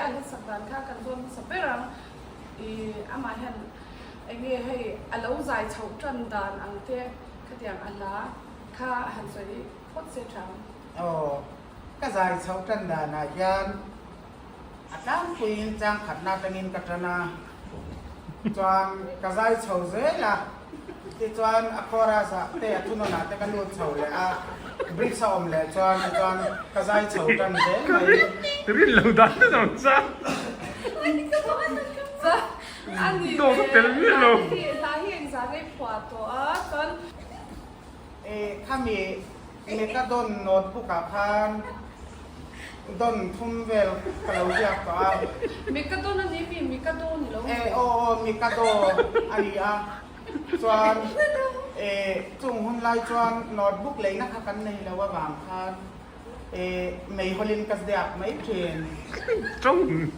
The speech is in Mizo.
a hlasak dan kha kan zawn hmasa ber ang. I amah hian enge hei a lo zai chhoh tan dan ang te khatiang a hla kha han sawi phawt se tha ang. Aw, ka zai chhoh tan danah hian a tlangpuiin chang khatna atangin ka tan a, chuan ka zai chho zel a, tichuan a chorus ah te a thunawnah te ka lut chho leh a, bridge a awm leh chuan tichuan ka zai chho tan zel mai. Rin lo dan ta lo cha. Dawt a tel miah lo. Hla hi engzah nge phuah tawh a chuan. Khami Mekadon notebook ah khan don thum vel ka lo ziak tawh a. Mekadon a ni mi? Mikado ni lo mi? Aw aw Mikado a ni a. Chuan chung hun lai chuan notebook leina kha kan nei lo avang khan meihawlin ka ziak mai thin. Tawng.